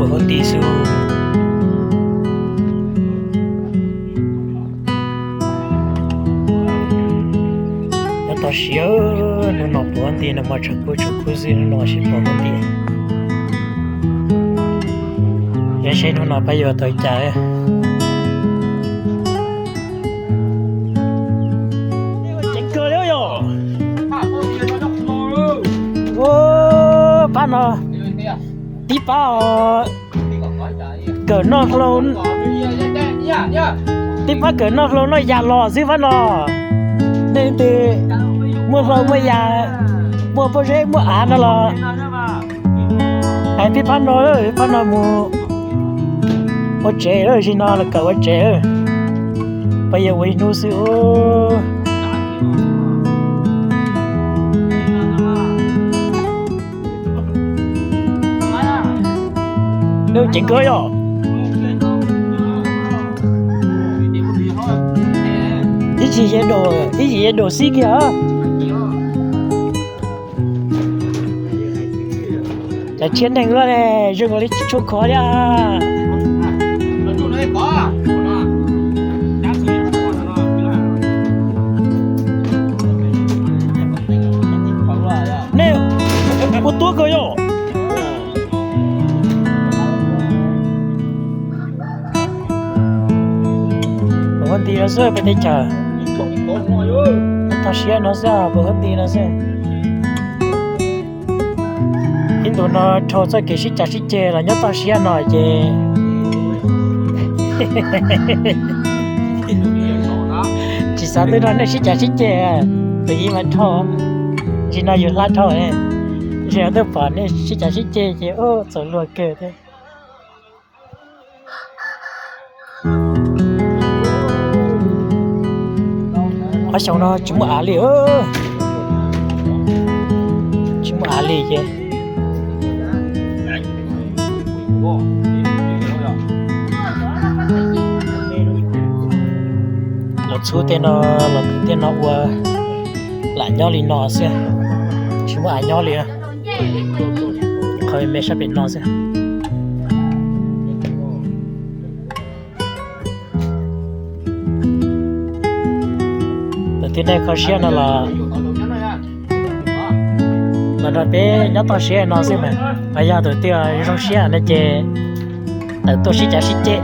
Pov nti xwb. Nyob toj siab, hnub no pov nti no mas tshav kub tshav kub xwb, hnub no sib pov nti. Yog seb hnub no peb yuav tau cas. Ceev kawg li yom. Pab no, tib pab kawm noj hlau, tib pab kawm noj hlau noj yas los xwb pab no. Leej twg muaj hlau muaj yas, muaj pob zeb muaj av no los hais peb pab no, peb pab no mus ua tsev, zaum no los kawm ua tsev. Pab yog ua ib hnub xwb. Ceev kawg yom. Ib yim, ib yim dam xib kiag. Cov tshiab neeg luaj ne, zoo li tsis tshua khov li. Nej ua tuab kawg yom. Pov nti no xwb peb teb chaws. Toj siab no xwb, pov nti no xwb. Ib ntus no dhau txoj kev sib cav sib ceg los nyob toj siab no ces tsis xav twb no nej sib cav sib ceg, tus yim mas dhau, ntsis no yus hla dhau. Ntsis no twb pom nej sib cav sib ceg ces txaus luag kawg thiab. Ob xyoo no tsis muaj av li, tsis muaj av li ces los txhub tej no, los kwv tej no ua lam nyob li no xwb, tsis muaj av nyob li. Qhov me sab pem no xwb. Tus tib neeg kho siab no los, los nrog peb nyob toj siab no xwb mas, yog tus twg zoo siab no ces tawm tuaj sib cav sib ceg.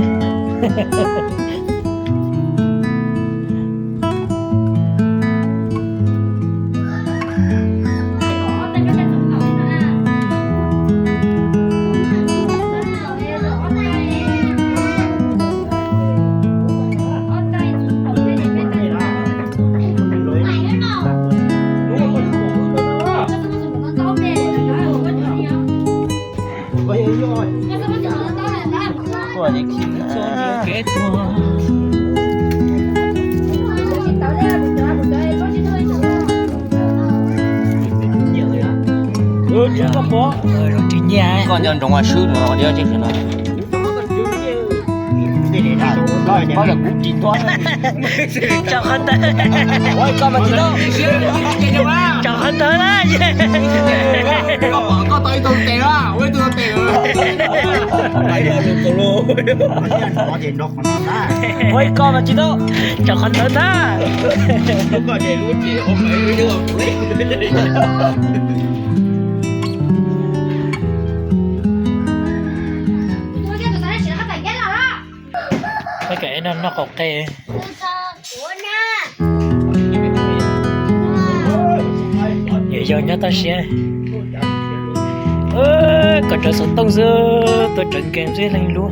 Koj nco ntsoov ua swb no diab tsis no. Tsom qhov ntawd. Tsom qhov ntawd na. Ua ib ko mas tsis tau. Tsom qhov ntawd ntag. Peb kam no noj qaum qe. Yog yog nyob toj siab. Kom rawv xov tooj xwb, tuaj rawv game xwb leej lub.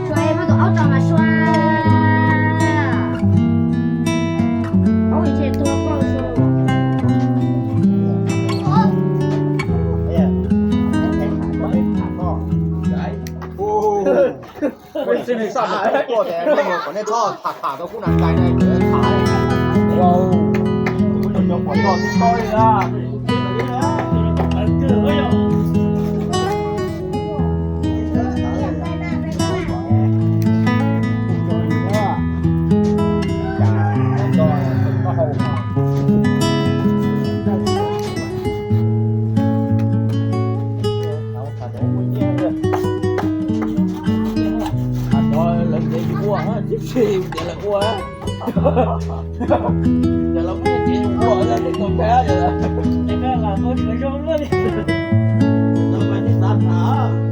Sua, muab tus aub tso mas sua. Aub ces tua koj sua. Kom nej txhob tham tham rau khub nais nqais na, tham. Lawv ntev tsis ua, tib si tias lawv ua. Yog lawv muaj nyiaj ces ua, lawv tsis tau tag.